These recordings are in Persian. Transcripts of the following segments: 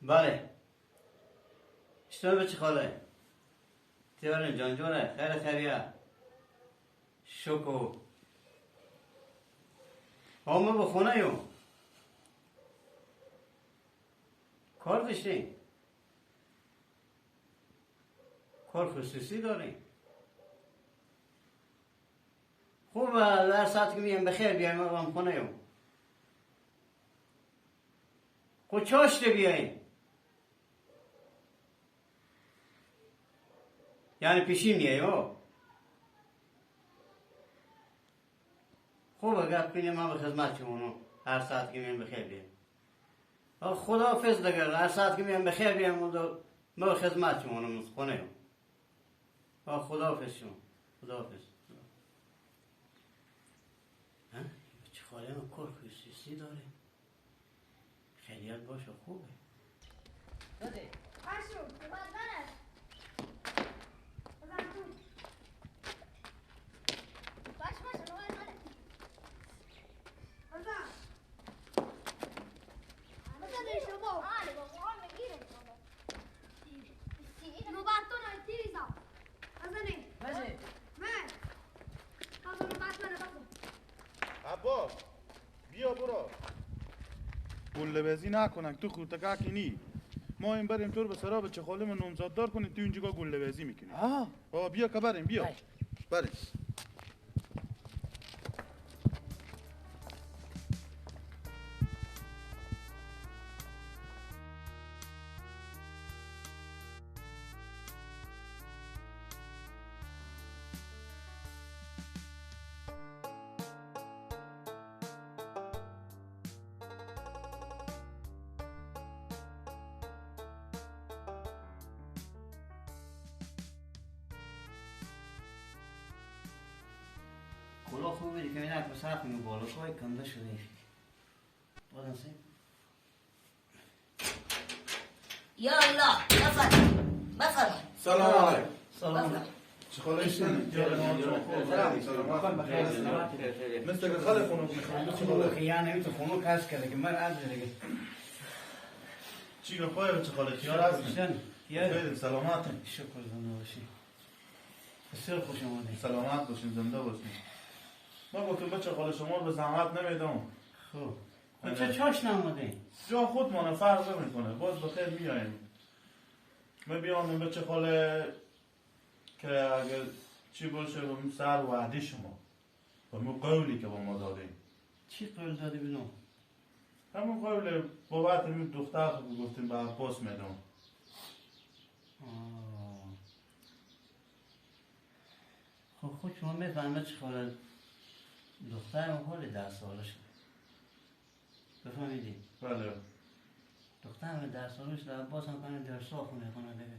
بله اشتون بچه خاله تیارن جانجوره خیر خیریه شکو همه به خونه یو کار داشتیم، کار خصوصی داریم. خوب در ساعت که میم بخیر بیایم هم خونه یو خود چاشته بیاییم، یعنی پیشی میاییم. خوب اگر بینیم ما به خدمت شما هر ساعت که میم بخیر بیایم. خداحافظ دیگه، هر ساعت که میم بخیر بیایم ما به خدمت شما خونه یو. خداحافظ شما، خداحافظ. چه خاله ما کار خصوصی داره، خیریت باشه خوبه. بده. اشو، بعد بزن تو. باش باش نوبت منه. بزن. بزن شما. آره با قرآن میگیرم. نوبت تو نه تیریزا. بزنی. بزن. من. بزن نوبت منه بزن. عباس بیا برو. گله بازی نکنن تو خورتکاکی نی. ما این بریم تور به سراب چه خاله من نامزد دار کنیم تو اینجا گله بازی میکنیم. آه بیا که بریم بیا. بریم. کلا خوبه دیگه، اینک به سرخ میگه بالا کوی کنده شده. بازم سی. یا الله بفرم بفرم. سلام علیکم. سلام. چه خاله ایشتنی؟ سلام. مثل که خاله خونو میخوام. چه خاله؟ یعنی تو خونو کس کرده که من از دیگه. چی گفت چه خاله؟ خیار از خیلی سلامت. شکر زنده باشی. بسیار خوش آمدید. سلامت باشین، زنده باشین. ما گفتم بچه خاله شما رو به زحمت نمیدم. خب چه چاش نمودی؟ جا خودمانه فرق نمیکنه، باز بخیر میاییم. ما بیانم بچه خاله که اگر چی باشه به سر وعده شما و مو قولی که با ما دادیم. چی قول دادی بینو؟ همون قول بابت می دختر خود گفتیم به عباس میدم. خب خود شما میفهمه چه خاله دخترم حال 10 ساله شده. بفهمیدی؟ بله. دخترم 10 ساله شده، عباس هم کنه درسا خونه کنه دیگه.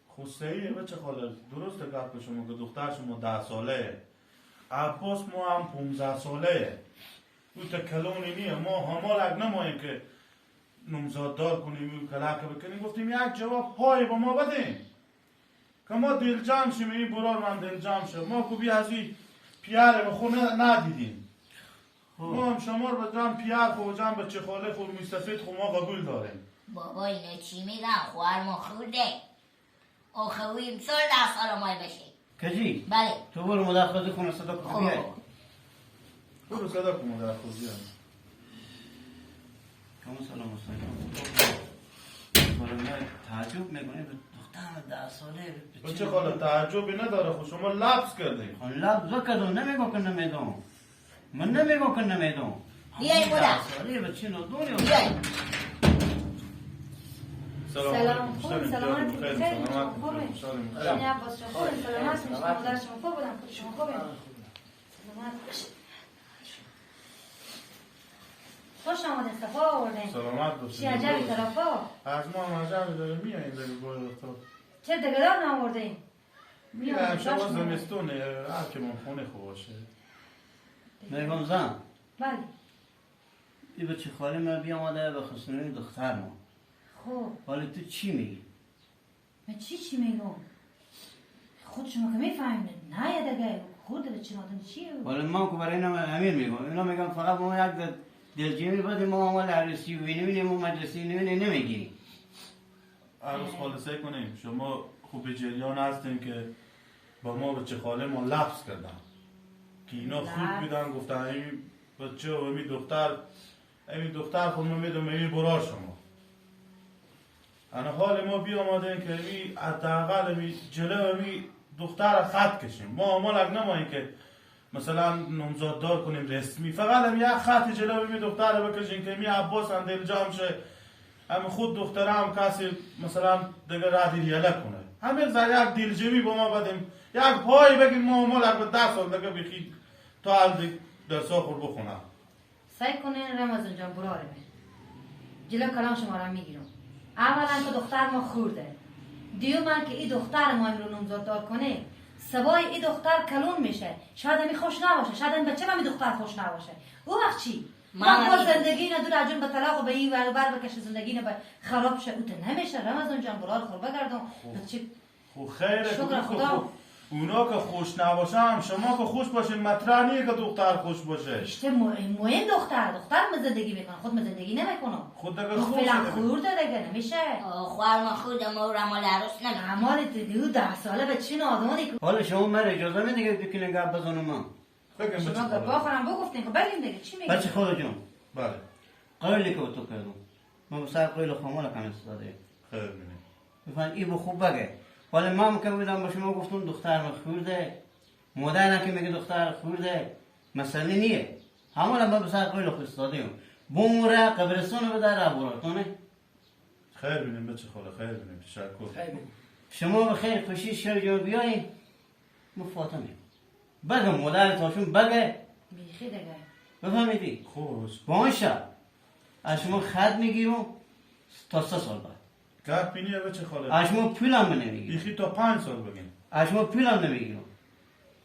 خب صحیحه بچه خاله، درست گپ شما که دختر شما 10 ساله، عباس ما هم 15 ساله. او تا کلونی نیه، ما همالک نماییم که نمزاد دار کنیم و کلک بکنیم. گفتیم یک جواب پای با ما بدیم که ما دل جمع شیم. این برار من دل جمع شد. ما کو بی از این پیاره به خونه ندیدیم. ما هم شما رو به جمع پیار خو جمع به چه خاله خو مستفید خو ما قبول داریم. بابا اینا چی میگن؟ خواهر ما خورده. آخه او امسال 10 سال مای بشه. کجی؟ بله. تو برو مدخل خونه صدا کن بیای. برو صدا کن مدخل بیای. کم سلام سلام. تعجب میکنی به دخترم 10 ساله. بچه خاله تعجبی نداره، خب شما لبس کردی. خب لبس کردم، نمیگم که نمیدم. من نمیگم که نمیدم. بیای بودا. ساله بچه نادونی. بیای. سلام. خوب سلامت. خیلی خوبه. شما عباس جان خوب سلامت. مادر شما خوب بودن؟ خود شما خوبه؟ سلامت. خوش آمدین، صفا آوردین. سلامت باشین. چی عجبی طرفا؟ از ما هم عجبی داره میاییم دیگه باید تو. چه دگران آوردین؟ میایم شما زمستونه، هر که من خونه خوب باشه. میگم زن. بله. ای بچه خاله من بیامده به خسنوی دختر ما. خب. حالا تو چی میگی؟ من چی میگم؟ خود شما که میفهمید نه دیگه خود بچه آدم چیه؟ حالا من که برای اینا امیر میگم، اینا میگم فقط ما یک دلجیمی بدیم، ما عمل عروسی و اینو ما مجلسی اینو نمیگیریم. عروس خالصه کنیم. شما خوب جریان هستیم که با ما بچه خاله ما لفظ کردن که اینا خوب بیدن، گفتن این بچه و این دختر، این دختر خود ما میدم این برار شما. انا حال ما بیامدیم که این حداقل می جلو می دختر خط کشیم. ما مالک نماییم که مثلا نامزاد دار کنیم رسمی، فقط هم یک خط جلو می دختر بکشیم که می عباس هم دل جام شه، هم خود دختره هم کسی مثلا دیگه رد یله کنه. همه زر یک دلجمی با ما بدیم، یک پای بگیم ما مالک به 10 سال دیگه بخی تا حال درسا خور بخونم. سعی کنین رمضان جان براره جلو کلام شما را میگیرم. اولا که دختر ما خورده، دیومن که این دختر ما امرو نامزاد دار کنه، سوای این دختر کلون میشه، شاید همی خوش نباشه، شاید این بچه همی دختر خوش نباشه. او وقت چی؟ ما زندگی نه دور عجون به طلاق و به این ور بر بکشه، زندگی نه به خراب شه. او ته نمیشه رمضان جان برار خور بگردم. خو خیره شکر خدا. اونا که خوش نباشم شما که خوش باشین، مطرح نیه که دختر خوش باشه. اشته مهم دختر ما زندگی میکنه، خود ما زندگی نمیکنم. خود دیگه خوش خورده دیگه نمیشه. خواهر ما خورده، ما رمال عروس نمیکنه. رمال دیو 10 ساله به چی نادانی. حالا شما من اجازه میدید که بکنین گپ بزنم من؟ شما گپ آخرم بگفتین خب بگیم دیگه چی میگی؟ بچه خاله جان. بله. قولی که تو کردم. من سر قول خامال کم استفاده. خیر بینه. بفهم ای خوب بگه. حالا من که بودم با شما گفتم دختر من خورده، مادر که میگه دختر خورده، مسئله نیه. همون ما به سر قول خود استادیم. بومره قبرستان رو در ابوراتونه. خیر بینیم بچه خاله، خیر بینیم. تشکر. خیر بینیم. شما به خیر خوشی شیر جان بیایین. ما فاطمه. بگه مادر تاشون بگه. بیخی دیگه. بفهمیدی؟ خوب. باشه. از شما خط میگیرم تا 3 سال بعد. گپ بینیه بچه خاله. از شما پولم نمیگیرم. بیخی تا 5 سال بگین. از شما پولم نمیگیرم.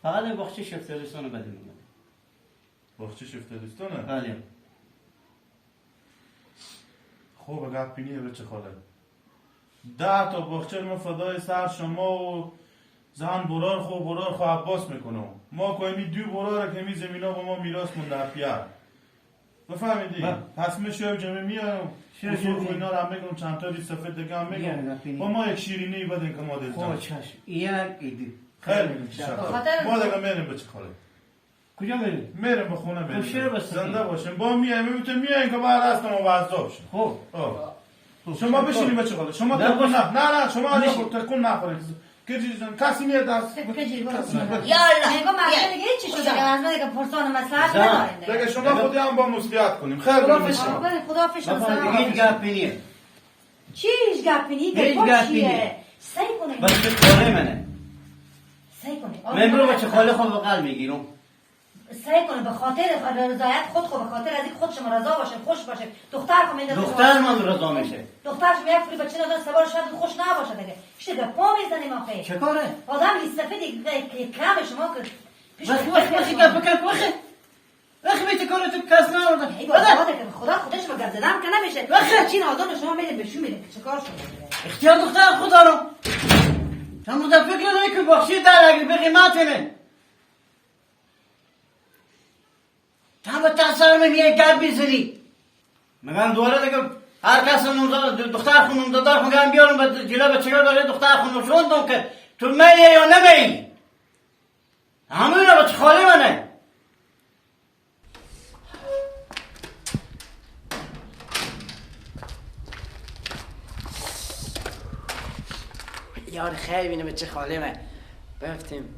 فقط این باغچه شفتالستان رو بدیم من. باغچه شفتالستانه؟ بله. خوب گپ بینیه بچه خاله. 10 تا باغچه ما فدای سر شما و زن برار خو برار خو عباس میکنم. ما که می دو برار که می زمینا با ما میراث مونده پیار. بفهمیدی؟ پس من شب جمعه میام. اصول خو اینا رو هم میگم، چند تا سفید دیگه هم میگم. با ما یک شیرینی بدین که ما دل جان. خب چشم. یک ایدی. خیلی ممنون. ما دیگه میریم بچه خاله. کجا میریم؟ میریم به خونه میریم. زنده باشیم. با میایم میتونیم میایم که بعد از ما عذاب شیم. خب. شما بشینید بچه خاله. شما تکون نه نه شما از تکون نخورید. کجی جان کسی میاد دست کجی برو. یالا میگم من دیگه چی شده؟ از من دیگه پرسان مصلحت نداریم دیگه. شما خودی هم با مسئولیت کنیم. خیر خدا حافظ. دیگه گپ نیه. چیش گپ نیه؟ گپ چیه؟ سعی کنه بچه خاله منه. سعی کنه من برو بچه خاله خود به قلب میگیرم. سعی کنه به خاطر رضایت خود، خب به خاطر از اینکه خود شما رضا باشه، خوش باشه. دختر خو میندازه، دختر من رضا میشه. دختر شما یک فری بچه نداره، سوار شاید خوش نباشه دیگه. چه به پا میزنیم آخه؟ چه کاره؟ آدم سفید کم شما که وقتی وقتی گپ بکن وقتی وقتی بیت کار تو کس نآورده. ای بابا خدا خودش ما گپ زدم که نمیشه. وقتی چین آدم شما میده بهشون میده چه کار شما؟ اختیار دختر خدا رو. شما در فکر داری که بخشی در اگه به قیمت تا با تاثر میای گپ میزنی. میگم دوباره دیگه هر کس دختر خونم دادار خونم بیارم به جلو بچگاه داره دختر خونم شوندم که تو میای یا نمیای. همه اینا بچه خاله منه. یار خیلی بینه بچه خاله من. بفتیم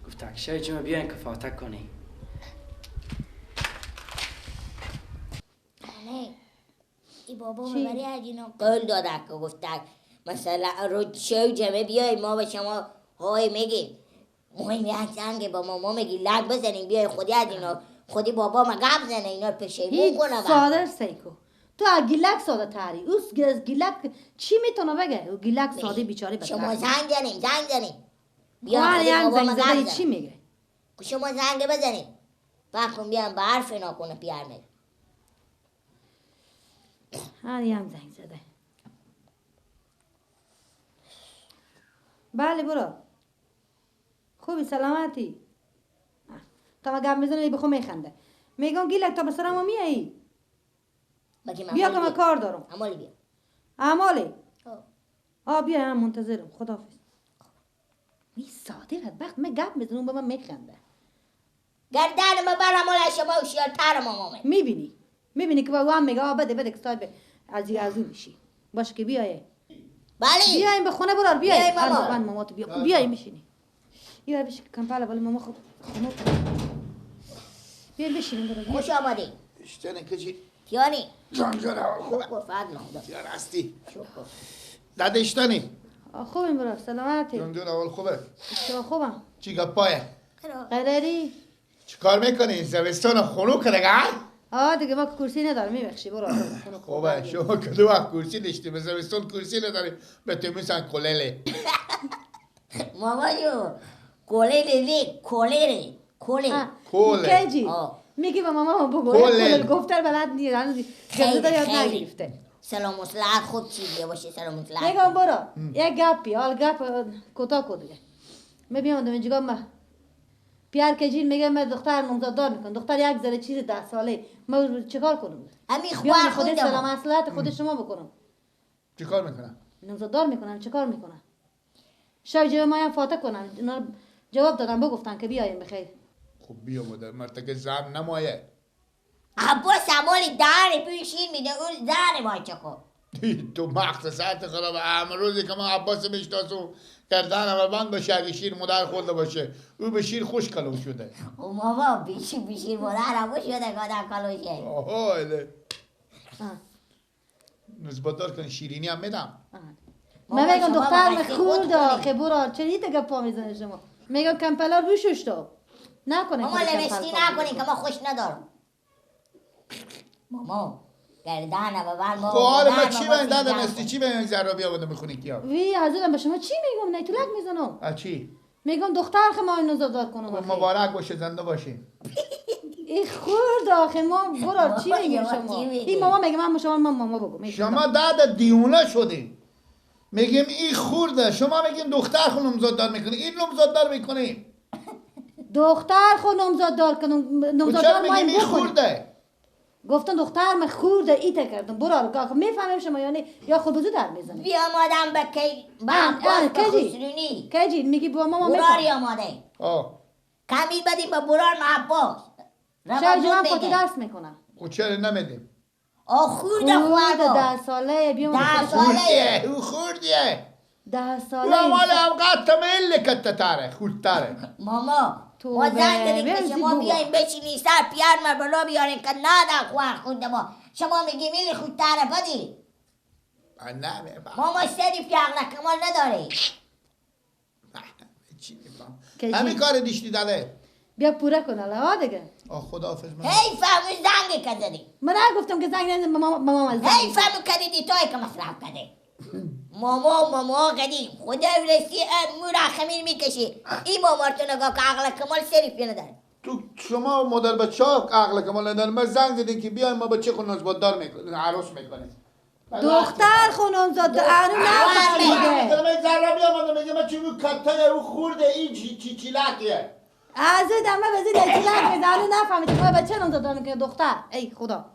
گفت اکشای جمعه بیاین که فاتح کنی. ای بابا برای از اینا قول داده که گفته مثلا رو شو جمعه بیای ما به شما های میگیم مهم یک زنگ با ما میگی لگ بزنیم بیای خودی از اینا خودی بابا ما گپ زنه اینا پشیمون کنه. ساده سیکو تو از گیلک ساده تری. اوس گیلک چی میتونه بگه؟ او گیلک ساده بیچاره بگه. شما زنگ زنیم زنگ زنیم بیا خودی بابا ما گپ زنه. چی میگه؟ شما زنگ بزنیم وقت بیام به حرف اینا کنه پیار میگه. هری هم زنگ زده. بله برو. خوبی سلامتی. تا ما گپ میزنه بخو میخنده. میگم گیلک تا به سرم میایی؟ بیا که من کار دارم. امالی بیا. امالی؟ بیا هم منتظرم. خداحافظ. می ساده بدبخت من گپ میزنم با من میخنده. گردن ما برم ولی شما هوشیارتر مامامه. میبینی که با هم میگه بده بده که صاحب از اون میشی. باشه که بیایه. بله بیایم به خونه برار بیایم. ماما ماما تو بیا بیایم میشینی. یا بشین کمپالا بالا ماما خود خونه. بیایم بشینیم برار. خوش آمدی. اشتنه کجی؟ کیانی؟ جان جان خوبه. شکر فضل خدا. یار هستی. شکر. داده اشتنی. خوبیم برار سلامتی. جان جان اول خوبه. شما خوبم. چی گپایه؟ قراری؟ چیکار میکنی؟ زمستان خنک دیگه؟ دیگه ما کرسی ندارم میبخشی برو. خوبه شما کدوم وقت کرسی داشتی؟ به زمستان کرسی نداری به تو میسن کلله. ماما جو کلله نی کلله کله کله کجی میگی به ماما بگو کلل گفتن بلد نیست هنوز گزده یاد نگرفته. سلام مصلحت خوب چیزیه باشه. سلام مصلحت میگم برو یک گپی حال گپ کوتاه کو دیگه. من بیام اینجا ما پیار کجین میگه من دختر نامزددار میکنم. دختر یک ذره چیز 10 ساله ما چیکار کنم؟ همین خوار خود سلام اصلت خود شما بکنم. چیکار میکنم؟ نامزددار میکنم. چیکار میکنم؟ شب جواب ما هم فاتح کنم. اینا جواب دادم بگفتن که بیایم بخیر. خب بیا مادر مرتکه زن نمایه. عباس امالی دهن پیشین میده اون زن ما چکو. تو مغز ساعت خراب. امروزی که من عباس میشناسم گردن اول بند باشه اگه شیر مادر خورده باشه او به شیر خوش کلو شده. او ماما بیشیر مادر هم شده گادر کلو شه. آها اله نسبت دار کن شیرینی هم میدم. من میگم دختر من خورده آخه برار چرا ایت گپا میزنه شما؟ میگم کمپلا روشش تو نکنه. ماما لبستی نکنی که ما خوش ندارم. ماما گردن بابا ما خب ما چی من دادم استی چی به ذره بیاورده میخونی کیا وی حضورم به شما چی میگم؟ نه تو لک میزنم. ا چی میگم دختر خو ما نوزادار کنم. مبارک باشه زنده باشین. ای خورد آخه ما برار چی میگیم شما؟ این ماما میگه من شما من ماما بگو. شما داد دیونه شدین. میگیم این خورده شما میگین دختر خو نامزددار میکنی. این نامزددار میکنی. دختر خو نامزددار کنم. نامزددار ما این خورده. گفتن دختر من خورده ایت کردم برار که میفهمیم شما یعنی یا خود بزو در میزنی. بیا آمادم به کی با خسرونی کجی میگی با ماما میفهم براری آماده. کمی بدیم با برار ما عباس شب جوان فاتی درس میکنم. خب چرا نمیدیم؟ خورده خورده 10 ساله بیا 10 ساله او خوردیه 10 ساله او مال اوقات تمیل کت تاره خوردتره. ماما ما زنگ دادیم که شما بیاین بشینی سر پیار ما بالا بیارین که نادم خوار خونده ما. شما میگی میلی خودتره بدی. نه ماما سری که عقل کمال نداره. چی میفهم همین کار دیشتی داده بیا پوره کن الان دیگه. خداحافظ. من هی فهمو زنگ که زدی. من نگفتم که زنگ نزدی ماما زنگ. هی فهمو کردی توی که مصرف کردی. ماما ماما قدیم خدا ورسی مورا خمیر میکشی. این ماما تو نگاه که عقل کمال سری نداره. تو شما مادر بچه ها عقل کمال نداره. من زنگ زدیم که بیایم ما بچه خود نامزددار میکنیم عروس میکنیم. دختر خو نامزد عروس نمیگه. من ذره بیام میگه من چی کته او خورده این چی چیلکیه. از دمه بزید چیلک میزنه نفهمیدی ما بچه نامزددار میکنه دختر. ای خدا.